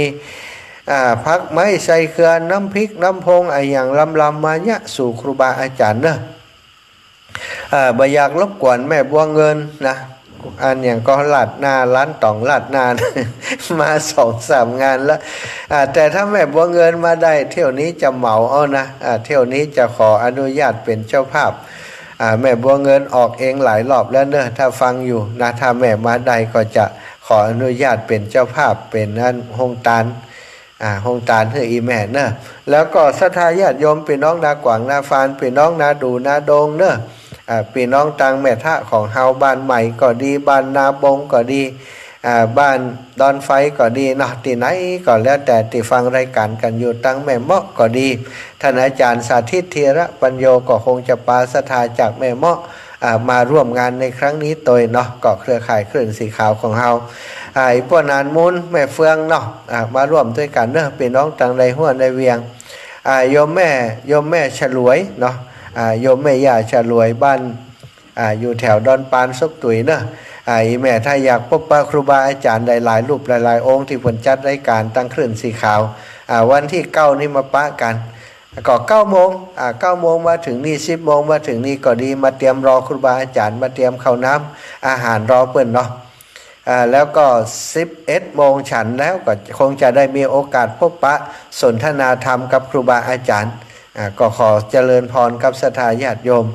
อ่า ผักไม้ใส่เกลือ น้ำพริกน้ำพง อะหยังลำๆ มาเยียะสู่ครูบาอาจ๋ารย์เนาะ อ่า บ่อยากรบกวนแม่บัวเงินนะ อันหยังก็ราดหน้า ร้านต๋องราดหน้า มาสองสามงานแล้ว อ่า แต่ถ้าแม่บัวเงินมาได้ เที่ยวนี้จะเหมาเอานะ อ่า เที่ยวนี้จะขออนุญาตเป๋นเจ้าภาพ อ่า แม่บัวเงินออกเองหลายรอบแล้วเนาะ ถ้าฟังอยู่นะ ถ้าแม่มาได้ก็จะขออนุญาตเป๋นเจ้าภาพ เป๋นอันโฮงตาน อ่า โฮงตานหื้ออี่แม่เนาะ แล้วก็ศรัทธาญาติโยมปี้น้องนาขวางนาฟาน ปี้น้องนาดู่นาดงเนาะ อ่า ปี้น้องตังแม่ทะของเฮา บ้านใหม่ก็ดี บ้านนาบงก็ดี อ่า บ้านดอนไฟก็ดีเนาะ ตี้ไหนก็แล้วแต่ตี้ฟังรายก๋านกั๋นอยู่ ตังแม่เมาะก็ดี ต้านอาจ๋ารย์สาธิต ธีระปัญโญ ก็คงจะปาศรัทธาจากแม่เมาะ อ่า มาร่วมงานในครั้งนี้ตวยเนาะ ก็เครือข่ายคลื่นสีขาวของเฮา อ่า อี่ป้อนานมูล แม่เฟืองเนาะ อ่า มาร่วมตวยกั๋นเนาะ ปี้น้องตังในฮั่วในเวียง อ่า โยมแม่ โยมแม่ฉลวยเนาะ อ่า โยมแม่ย่าฉลวย บ้าน อ่า อยู่แถวดอนปานซกตุ๋ยเนาะ อ่า อี่แม่ถ้าอยากปบปะครูบาอาจ๋ารย์หลายๆ รูปหลายๆ องค์ตี้เปิ้นจัดรายก๋านตังคลื่นสีขาว อ่า วันตี้เก้านี้มาปะกั๋น ก็เก้าโมง อ่า เก้าโมงมาเถิงนี่ สิบโมงมาเถิงนี่ก็ดี มาเตรียมรอครูบาอาจ๋ารย์ มาเตรียมข้าวน้ำอาหารรอเปิ้นเนาะ อ่า แล้วก็สิบเอ็ดโมงฉันแล้วก็คงจะได้มีโอกาสปบปะสนทนาธรรมกับครูบาอาจ๋ารย์ อ่า ก็ขอเจริญพรกับศรัทธาญาติโยม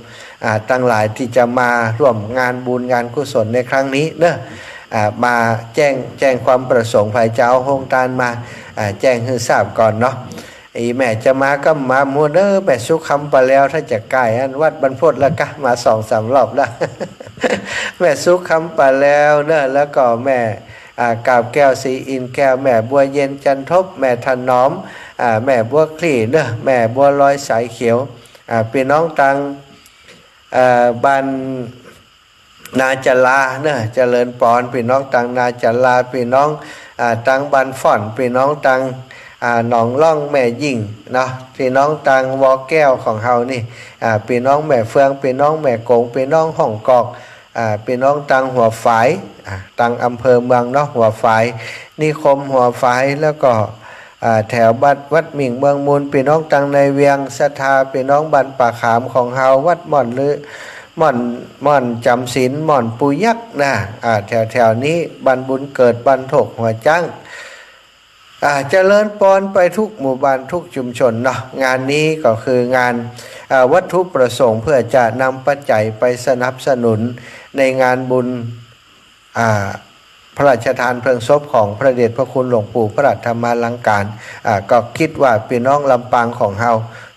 อ่า ตังหลายตี้จะมาร่วมงานบุญงานกุศลในครั้งนี้เนาะ อ่า มาแจ้ง แจ้งความประสงค์ ใผจะเอาโฮงตานมา อ่า แจ้งหื้อทราบก่อนเนาะ อี่แม่จะมาก็มาหมู่เด้อ แม่สุขคำปาแลว ถ้าจะใก้อันวัดบรรพตแล้วก็มาสองสามรอบแล้ว แม่สุขคำปาแลวเนาะ แล้วก็แม่ อ่า กาบแก้ว ศรีอินทร์แก้ว แม่บัวเย็น จันทบ แม่ถนอม อ่า แม่บัวคลี่เนาะ แม่บัวลอยสายเขียว อ่า ปี้น้องตัง เอ่อ บ้านนาจาราเนาะ เจริญปอน ปี้น้องตังนาจารา ปี้น้อง อ่า ตังบ้านฝ่อน ปี้น้องตัง อ่า หนองล่อง แม่ยิ่งเนาะ ปี้น้องตังวอแก้วของเฮานี่ อ่า ปี้น้องแม่เฟือง ปี้น้องแม่กง ปี้น้องฮ่องกอก อ่า ปี้น้องตังหัวฝาย อ่า ตังอำเภอเมืองเนาะ หัวฝาย นิคมหัวฝาย แล้วก็ อ่า แถวบ้านวัดหมิ่งเมืองมูล ปี้น้องตังในเวียงศรัทธา ปี้น้องบ้านป่าขามของเฮา วัดม่อนลือ ม่อน ม่อนจ๋ำศีล ม่อนปู่ยักษ์นะ อ่า แถวๆ นี้ บ้านบุญเกิด บ้านโถกหัวจ๊าง อ่า เจริญปอนไปทุกหมู่บ้านทุกชุมชนเนาะ งานนี้ก็คืองาน อ่า วัตถุประสงค์เพื่อจะนำปัจจัยไปสนับสนุนในงานบุญ อ่า พระราชทานเพลิงศพของพระเดชพระคุณหลวงปู่พระธรรมาลังการ อ่า ก็กึ๊ดว่าปี้น้องลำปางของเฮา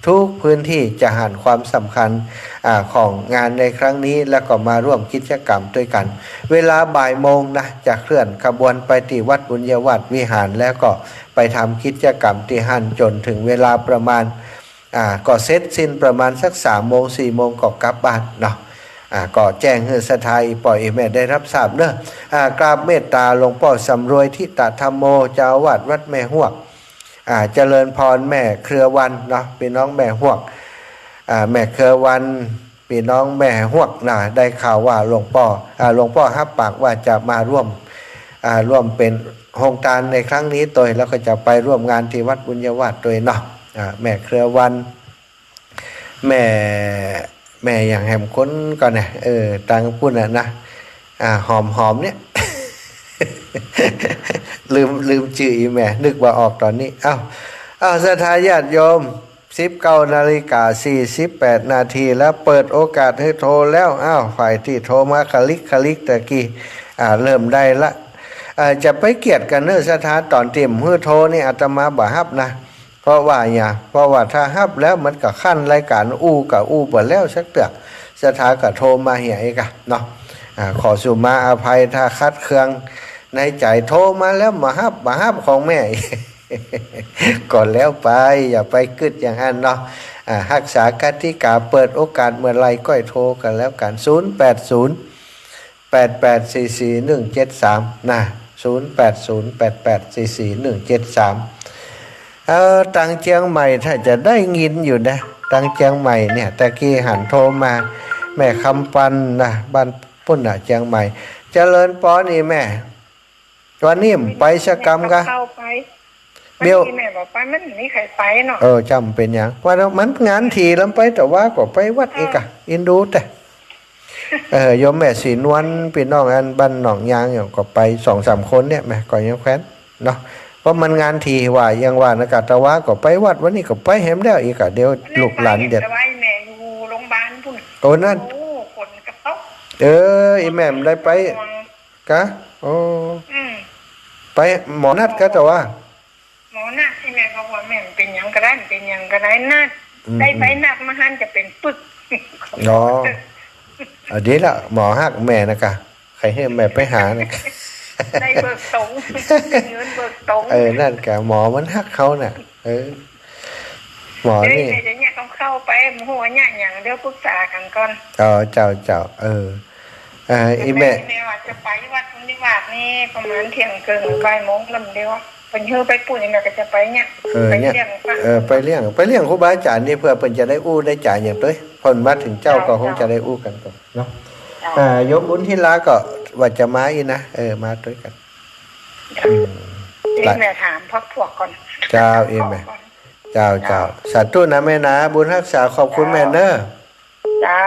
ทุกพื้นตี้จะหันความสำคัญ อ่า ของงานในครั้งนี้ แล้วก็มาร่วมกิจกรรมตวยกั๋น เวลาบ่ายโมงนะ จะเคลื่อนขบวนไปตี้วัดบุญญาวาสวิหาร แล้วก็ไปทำกิจกรรมตี้หั้นจ๋นเถิงเวลาประมาณ อ่า ก็เสร็จสิ้นประมาณสักสามโมง สี่โมงก็กลับบ้านเนาะ อ่า ก็แจ้งหื้อศรัทธาอี่ป้ออี่แม่ได้ฮับทราบเนาะ อ่า กราบเมตต๋าหลวงป้อสำรวย ธิตะธัมโม เจ้าอาวาสวัดแม่ฮวก อ่า เจริญพรแม่เครือวันเนาะ ปี้น้องแม่ฮวก อ่า แม่เครือวัน ปี้น้องแม่ฮวกนะ ได้ข่าวว่าหลวงป้อ อ่า หลวงป้อฮับปากว่าจะมาร่วม อ่า ร่วมเป๋นโฮงตานในครั้งนี้ตวย แล้วก็จะไปร่วมงานตี้วัดบุญญาวาสตวยเนาะ อ่า แม่เครือวัน แม่ แม่หยังแหมคนก่อนนะ เออ ตังปุ้นน่ะนะ อ่า หอมๆ เนี่ย ลืม ลืมจื้ออี่แม่ นึกบ่ออกต๋อนนี้ เอ้า เอ้า ศรัทธาญาติโยม สิบเก้านาฬิกาสี่สิบแปดนาทีแล้ว เปิดโอกาสหื้อโทรแล้ว อ้าว ฝ่ายตี้โทรมาคะลิกคะลิกตะกี้ อ่า เริ่มได้ละ อ่า จะไปเกียดกั๋นเนาะศรัทธา ต๋อนตี้หื้อโทรนี่อาตมาบ่ฮับนะ เพราะว่าหยัง เพราะว่าถ้าฮับแล้วมันก็ขั้นรายก๋านอู้ก็อู้บ่แล้วสักเตื้อ ศรัทธาก็โทรมาเหียอีกอะเนาะ อ่า ขอสุมาอภัยถ้าขัดเคืองในใจ๋ โทรมาแล้วบ่ฮับ บ่ฮับของแม่ ก็แล้วไป อย่าไปกึ๊ดอย่างหั้นเนาะ อ่า ฮักษากติกา เปิดโอกาสเมื่อไหร่ก้อยโทรกั๋นแล้วกั๋น ศูนย์แปดศูนย์ แปดแปดสี่สี่หนึ่งเจ็ดสาม นะ ศูนย์แปดศูนย์แปดแปดสี่สี่หนึ่งเจ็ดสาม เออ ตังเจียงใหม่ถ้าจะได้ยินอยู่นะ ตังเจียงใหม่เนี่ย ตะกี้หันโทรมา แม่คำปันนะ บ้านปุ้นน่ะ เจียงใหม่ เจริญปอนอีแม่ วันนี้ไปสักกำกะ เข้าไป เดี๋ยว วันนี้แม่บอกไป มันไม่มีใครไปเนาะ เออ จำเป็นหยัง ว่ามันงานถี่ลำไป แต่ว่าก็ไปวัดอีกอะ อินดูแต่ เออ โยมแม่ศรีนวล ปี้น้องอันบ้านหนองยางอย่างก็ไปสองสามคนเนี่ย แม่ก็ยังแควนเนาะ เพราะมันงานถี่ว่า ยังว่านะกะ แต่ว่าก็ไปวัด วันนี้ก็ไปแหมแล้วอีกอะ เดี๋ยวลูกหลานเดี๋ยว แต่ว่าอีแม่อยู่โรงพยาบาลปุ้น โอ้ นั่น โอ้ ฝนกระตก เออ อีแม่มันได้ไป กะ โอ้ อืม ไปหมอนัดกะ แต่ว่า หมอนัด อีแม่บอกว่าแม่มันเป็นหยังก็ได้ มันเป็นหยังก็ได้นัด อืม ได้ใบนัดมาหันจะเป็นปึก อ๋อ เอาดีละ หมอฮักแม่นะกะ ใครหื้อแม่ไปหานะกะ ได้เบิกตรง ได้เงินเบิกตรง เออ นั่นกะ หมอมันฮักเขาน่ะ เออ หมอ เดี๋ยว นี่ แม่จะเนี่ยต้องเข้าไป หัวเนี่ยอย่างเดียวปรึกษากันก่อน อ๋อ เจ้า เจ้า เออ อ่า อีแม่ แม่ว่าจะไปวัดนิวาสนี่ประมาณเที่ยงครึ่ง บ่ายโมงลำเดียว เปิ้นหื้อไปปุ้น แม่ก็จะไปเนี่ย เออ ไป เนี่ย เลี้ยงพระ เออ ไปเลี้ยง ไปเลี้ยงครูบาอาจารย์นี่ เพื่อเปิ้นจะได้อู้ได้จ๋าอย่างตวย พอมาถึงเจ้าก็คงจะได้อู้กันก่อนเนาะ เจ้า อ่า โยมบุญทิลาก็ว่าจะมาอีกนะ เออ มาตวยกัน อืม เดี๋ยวแม่ถามพรรคพวกก่อน เจ้า เอแม่ เจ้า เจ้า สาธุนะแม่นะ บุญฮักษา ขอบคุณแม่เน้อ เจ้า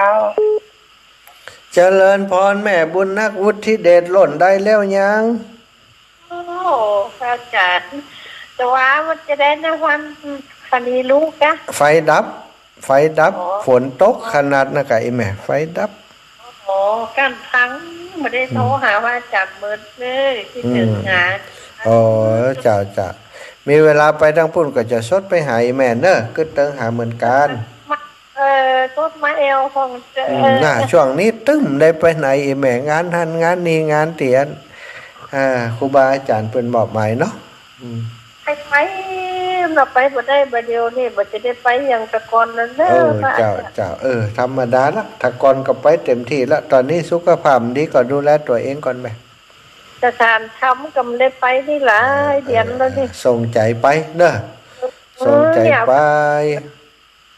เจริญปอนแม่บุญนัก วุฒิเดชหล่นได้แล้วยัง โอ้ พระอาจารย์ แต่ว่ามันจะได้นะวันคดีลูกนะ ไฟดับ ไฟดับ อ๋อ ฝนตกขนาดนะกะ อีแม่ ไฟดับ อ๋อ กันทั้ง บ่ได้โทรหาพระอาจารย์เมินเลย คิดเถิงหา อืม อ๋อ เจ้า เจ้า มีเวลาไปตังปุ้นก็จะสดไปหาอีแม่เน้อ กึ๊ดเถิงหาเหมือนกั๋น มา เออ สดมาแอวของเจ้า อืม น่ะ ช่วงนี้ตึ้มได้ไปไหนอีแม่ งานหั้นงานนี่ งานเตียน อ่า ครูบาอาจารย์เปิ้นมอบหมายเนาะ อืม ไป ไป มาไปบ่ได้ บ่าเดี่ยวนี้บ่จะได้ไปอย่างแต่ก่อนนั้นเน้อ เออ พระอาจารย์ เจ้า เจ้า เออ ธรรมดาละ แต่ก่อนก็ไปเต็มที่ละ ต๋อนนี้สุขภาพดีก็ดูแลตั๋วเองก่อนแม่ สถานธรรมก็บ่ได้ไปนี่หลายเดือนแล้วนี่ เออ ส่งใจ๋ไปเน้อ เออ ส่งใจ๋ไป เนี่ย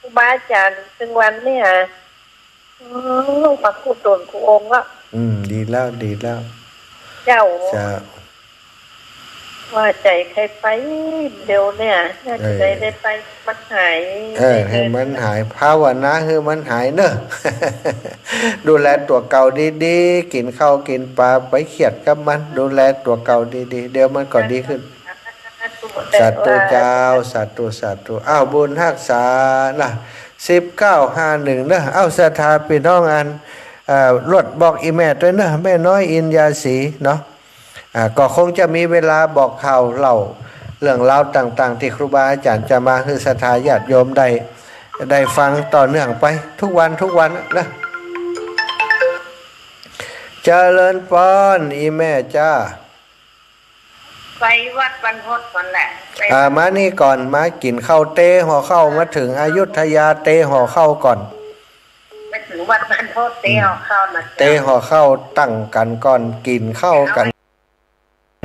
ครูบาอาจารย์ตึงวันเนี่ย อืม พระครูต๋นครูองค์ละ อืม ดีแล้ว ดีแล้ว เจ้า เจ้า ว่าใจ๋ใค่ไปเดี๋ยวเนี่ย น่าจะได้ เออ ได้ไป มันหาย เออ ได้เดิน หื้อมันหาย ภาวนาหื้อมันหายเน้อ ดูแลตั๋วเก่าดีๆ กิ๋นข้าวกิ๋นป๋า ไปเคียดกับมัน ดูแลตั๋วเก่าดีๆ เดี๋ยวมันก็ดีขึ้น สาธุเจ้า สาธุ สาธุ อ้าว บุญฮักษานะ สิบเก้าห้าหนึ่ง เน้อ อ้าว ศรัทธาปี้น้องอัน เอ่อ ลวดบอกอีแม่ตวยเน้อ แม่น้อยอินยาศรีเนาะ อ่า ก็คงจะมีเวลาบอกข่าวเล่าเรื่องราวต่างๆ ตี้ครูบาอาจ๋ารย์จะมาหื้อศรัทธาญาติโยมได้ ได้ฟังต่อเนื่องไปทุกวันทุกวันนะ เจริญปอน อีแม่จ้า ไปวัดบรรพตก่อนแหละ ไป อ่า มานี่ก่อน มากิ๋นข้าวเต ห่อข้าว มาเถิงอยุธยา เต ห่อข้าวก่อน ไปเถิงวัดบรรพต เต ห่อข้าวนะ เต ห่อข้าวตั้งกั๋นก่อน กิ๋นข้าวกั๋น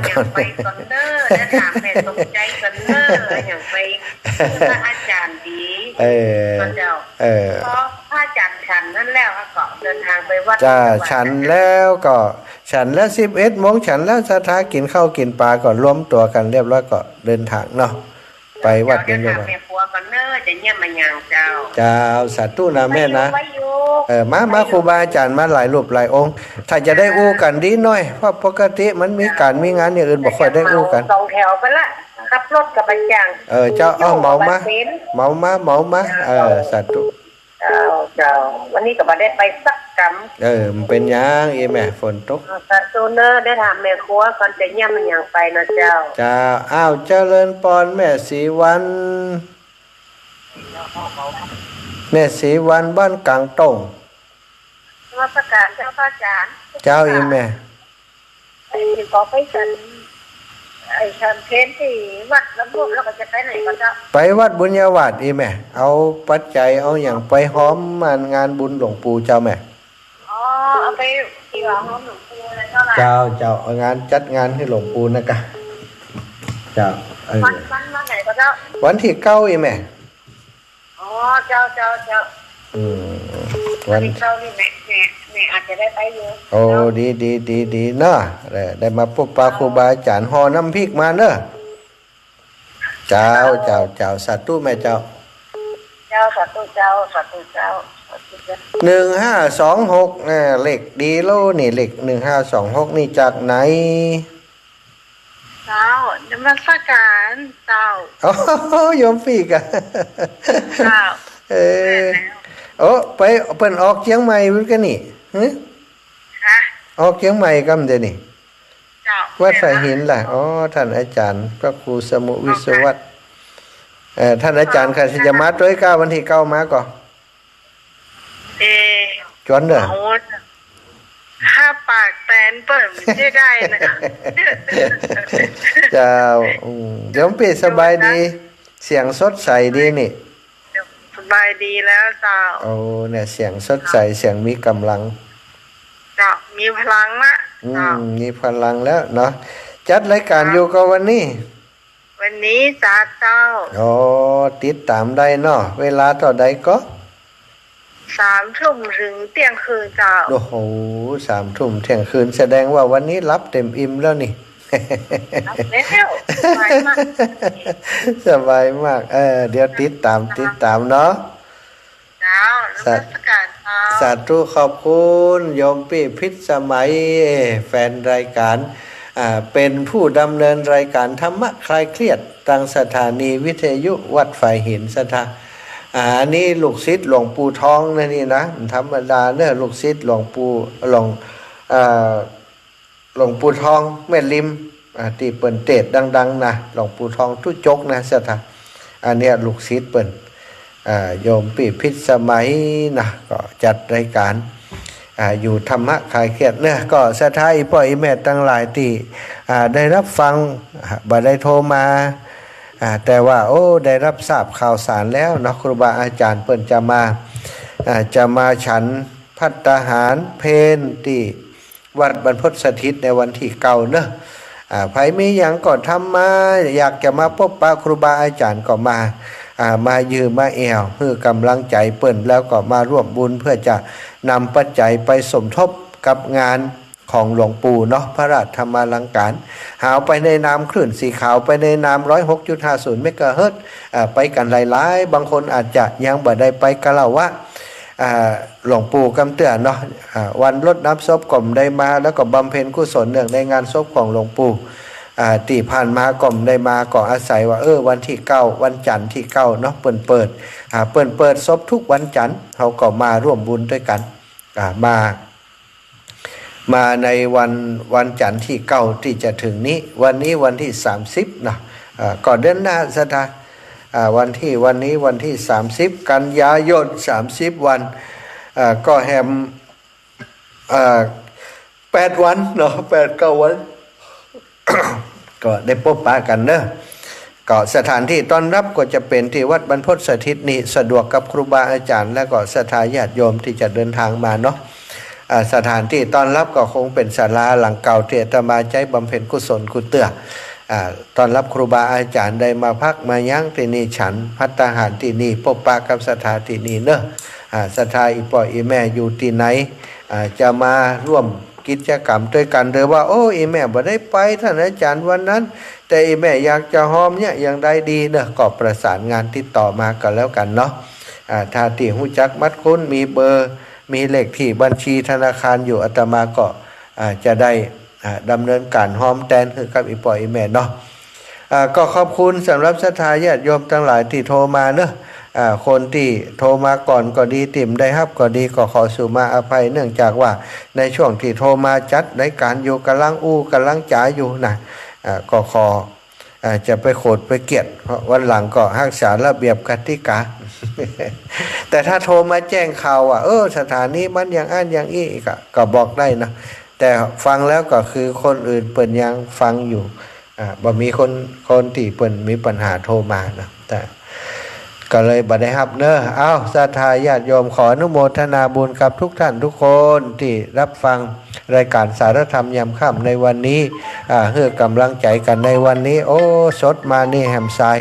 เอา อย่างไปก่อนเน้อ เดี๋ยวถามแม่สมใจ๋ก่อนเน้อ อย่างไป พระอาจ๋ารย์ดี เออ พระเจ้า เออ พอพระอาจ๋ารย์ฉันหั้นแล้วก็เดินทางไปวัด จ้า ฉันแล้วก็ ฉันแล้ว สิบเอ็ดโมง ฉันแล้ว ศรัทธากิ๋นข้าวกิ๋นป๋าก็รวมตั๋วกั๋นเรียบร้อยก็เดินทางเนาะ ไปวัด เดี๋ยวถามแม่ครัวก่อนเน้อ จะเยี่ยมมายังเจ้า เจ้า สาธุนะแม่นะ ไปอยู่ ไปอยู่ เออ มา มา ครูบาอาจ๋ารย์มาหลายรูปหลายองค์ ถ้าจะได้อู้กั๋นดีหน่อย เพราะปกติมันมีก๋านมีงานอย่างอื่นบ่ค่อยได้อู้กั๋น สองแถวไปละ ขับรถกับอาจ๋ารย์ เออ เจ้า เอา เหมามา เหมามา เหมามา เออ สาธุ เจ้า เจ้า วันนี้ก็บ่ได้ไปสักกำ เออ มันเป็นหยังอีแม่ ฝนตก สาธุเน้อ เดี๋ยวถามแม่ครัวก่อนจะเยี่ยมมายังไปนะเจ้า เจ้า อ้าว เจริญปอนแม่ศรีวรรณ แม่ศรีวรรณบ้านกลางโต่ง นมัสการเจ้าพระอาจ๋ารย์ เจ้า อีแม่ ไอ้ขอไปฉัน ไอ้ฉันเพลตี้วัดละมุดแล้วก็จะไปไหนก่อนเจ้า ไปวัดบุญญาวาสอีแม่ เอาปัจจัยเอาหยังไปฮอมงานบุญหลวงปู่เจ้าแม่ อ๋อ เอาไปที่ว่าฮอมหลวงปู่นะเจ้าล่ะ เจ้า เจ้า เอางานจัดงานหื้อหลวงปู่นะกะ เจ้า เออ วัน วัน วันไหนก่อนเจ้า วันตี้เก้าอีแม่ อ๋อ เจ้า เจ้า เจ้า อืม วัน วันที่เก้านี่แม่ แม่ แม่อาจจะได้ไปอยู่ โอ้ เจ้า ดี ดี ดี ดีเนาะ ได้ ได้มาปะปะครูบาอาจ๋ารย์ ห่อน้ำพริกมาเนาะ เจ้า เจ้า เจ้า เจ้า สาธุแม่เจ้า เจ้า สาธุเจ้า สาธุเจ้า สาธุเจ้า หนึ่งห้าสองหก นะ เลขดีโลนี่ เลขหนึ่งห้าสองหกนี่จากไหน เจ้า นมัสการเจ้า โอ้โห โยมปี้กะ เจ้า เออ แม่นแล้ว โอ้ ไป เปิ้นออกเจียงใหม่พุ้นกะนี่ ฮะ ฮะ ออกเจียงใหม่กำเดี๋ยวนี้ เจ้า วัดฝายหินล่ะ แม่นแล้ว อ๋อ ท่านอาจารย์พระครูสมุวิศวัตร ออกค่ะ เอ่อ ท่านอาจารย์ เจ้า ใครจะมาตวยก้าวันที่เก้ามาก่อ เอ จวนเด้อ โอ้ ห้าปากแตนเปิ้นจะได้นะ เจ้า อืม โยมปี้สบายดี เสียงสดใสดีนี่ สบายดีแล้วเจ้า โอ้ เนี่ย เสียงสดใส เสียงมีกำลัง เจ้า มีพลังละ อืม เจ้า มีพลังแล้วเนาะ จัดรายการอยู่ก่อวันนี้ วันนี้จัดเจ้า อ๋อ ติดต๋ามได้เนาะ เวลาเต้าใดก่อ สามทุ่มเถิงเตี้ยงคืนเจ้า โอ้โห สามทุ่มเตี้ยงคืน แสดงว่าวันนี้หลับเต็มอิ่มแล้วนี่ หลับแล้ว สบายมาก สบายมาก เออ เดี๋ยวติดต๋าม เจ้า ติดต๋ามเนาะ เจ้า นมัสการเจ้า สาธุ ขอบคุณโยมปี้พิษสมัย แฟนรายการ อ่า เป๋นผู้ดำเนินรายการธรรมะคลายเครียด ตางสถานีวิทยุวัดฝายหินศรัทธา อ่า อันนี้ลูกศิษย์หลวงปู่ทองนะนี่นะ ธรรมดาเนาะ ลูกศิษย์หลวงปู่ หลวง เอ่อ หลวงปู่ทองแม่ริม อ่า ตี้เปิ้นเตสน์ดังๆ นะ หลวงปู่ทองตุ๊จกนะศรัทธา อันเนี้ยลูกศิษย์เปิ้น อ่า โยมปี้พิษสมัยนะ ก็จัดรายการ อ่า อยู่ธรรมะคลายเครียดเนาะ ก็ศรัทธาอี่ป้ออี่แม่ตังหลายตี้ อ่า ได้ฮับฟัง อ่า บ่ได้โทรมา อ่า แต่ว่า โอ้ ได้ฮับทราบข่าวสารแล้วเนาะ ครูบาอาจ๋ารย์เปิ้นจะมา อ่า จะมาฉันภัตตาหารเพลตี้วัดบรรพตสถิตในวันตี้เก้าเนาะ อ่า ใผมีหยังก็ถามมา อยากจะมาปะปะครูบาอาจ๋ารย์ก็มา อ่า มายื่อมาแอ่ว หื้อกำลังใจ๋เปิ้น แล้วก็มาร่วมบุญเพื่อจะนำปัจจัยไปสมทบกับงานของหลวงปู่เนาะ พระราชธรรมาลังการ หาวไปในนามคลื่นสีขาว ไปในนามร้อยหกจุดห้าศูนย์เมกะเฮิรตซ์ อ่า ไปกั๋นหลายๆ บางคนอาจจะยังบ่ได้ไปคารวะ อ่า หลวงปู่กำเตื้อเนาะ อ่า วันรดน้ำศพก็บ่ได้มา แล้วก็บำเพ็ญกุศลเนื่องในงานศพของหลวงปู่ อ่า ตี้ผ่านมาก็บ่ได้มา ก็อาศัยว่า เออ วันตี้เก้า วันจันทร์ตี้เก้าเนาะ เปิ้นเปิด อ่า เปิ้นเปิดศพทุกวันจันทร์ เฮาก็มาร่วมบุญตวยกั๋น อ่า มา มาในวัน วันจันทร์ตี้เก้าตี้จะเถิงนี้ วันนี้วันตี้สามสิบนะ อ่า ก็เดือนหน้าศรัทธา อ่า วันตี้ วันนี้วันตี้สามสิบกันยายน สามสิบวัน อ่า ก็แหม อ่า แปดวันเนาะ แปดเก้าวัน ก็ได้ปะปะกั๋นเนาะ ก็สถานตี้ต้อนฮับก็จะเป๋นตี้วัดบรรพตสถิตนี่ สะดวกกับครูบาอาจ๋ารย์ แล้วก็ศรัทธาญาติโยมตี้จะเดินตางมาเนาะ อ่า สถานตี้ต้อนฮับก็คงเป๋นศาลาหลังเก่าตี้อาตมาใจ๊บำเพ็ญกุศลกู้เตื้อ อ่า ต้อนฮับครูบาอาจ๋ารย์ได้มาพักมายั้งตี้นี่ ฉันภัตตาหารตี้นี่ ปะปะกับศรัทธาตี้นี่เนาะ อ่า ศรัทธาอี่ป้ออี่แม่อยู่ตี้ไหน อ่า จะมาร่วมกิจกรรมตวยกั๋น หรือว่า โอ้ อี่แม่บ่ได้ไป ท่านอาจ๋ารย์วันนั้น แต่อี่แม่อยากจะฮอมเนี่ย อย่างใดดีเนาะ ก็ประสานงานติดต่อมาก็แล้วกั๋นเนาะ อ่า ถ้าตี้ฮู้จักมักคุ้น มีเบอร์ มีเลขตี้บัญชีธนาคารอยู่ อาตมาก็ อ่า จะได้ อ่า ดำเนินก๋านฮอมแตนหื้อกับอี่ป้ออี่แม่เนาะ อ่า ก็ขอบคุณสำหรับศรัทธาญาติโยมตังหลายตี้โทรมาเนาะ อ่า คนตี้โทรมาก่อนก็ดี ตี้บ่ได้ฮับก็ดี ก็ขอสูมาอภัย เนื่องจากว่าในช่วงตี้โทรมาจัดรายก๋านอยู่ ก่ำลังอู้ก่ำลังจ๋าอยู่นะ อ่า ก็ขอ อ่า จะไปโขดไปเกลียด เพราะวันหลังก็ฮักษาระเบียบกติกา แต่ถ้าโทรมาแจ้งข่าวว่า เออ สถานีมันอย่างอั้นอย่างอี้ ก็ ก็บอกได้นะ แต่ฟังแล้วก็คือคนอื่นเปิ้นยังฟังอยู่ อ่า บ่มีคน คนตี้เปิ้นมีปัญหาโทรมานะ แต่ ก็เลยบ่ได้ฮับเนาะ เอ้า ศรัทธาญาติโยม ขออนุโมทนาบุญกับทุกท่านทุกคนตี้ฮับฟังรายก๋านสารธรรมยามค่ำในวันนี้ อ่า หื้อกำลังใจ๋กั๋นในวันนี้ โอ้ สดมานี่แหมสาย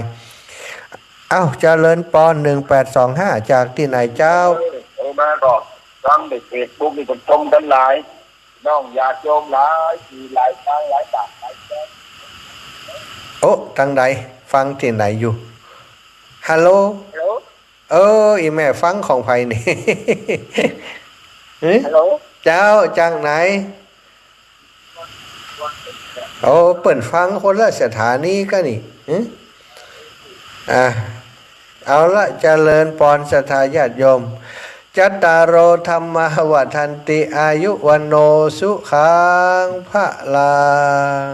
อ้าว เจริญปอน หนึ่งแปดสองห้า จากตี้ไหนเจ้า เออ เออ มาก็ฟังในเฟซบุ๊กนี่ก็ชมกั๋นหลาย น้องญาติโยมหลายตี้หลายตางหลายบ้านหลายแคว้น โอ้ ตางใด ฟังตี้ไหนอยู่ ฮัลโหล ฮัลโหล เออ อี่แม่ฟังของใผนี่ ฮะ ฮัลโหล เจ้า จากไหน โอ้ เปิ้นฟังคนละสถานีกั๋นนี่ ฮะ อ่ะ เอาละ เจริญปอนศรัทธาญาติโยม จัตตาโร ธัมมา วัฑฒันติ อายุ วัณโณ สุขัง พลัง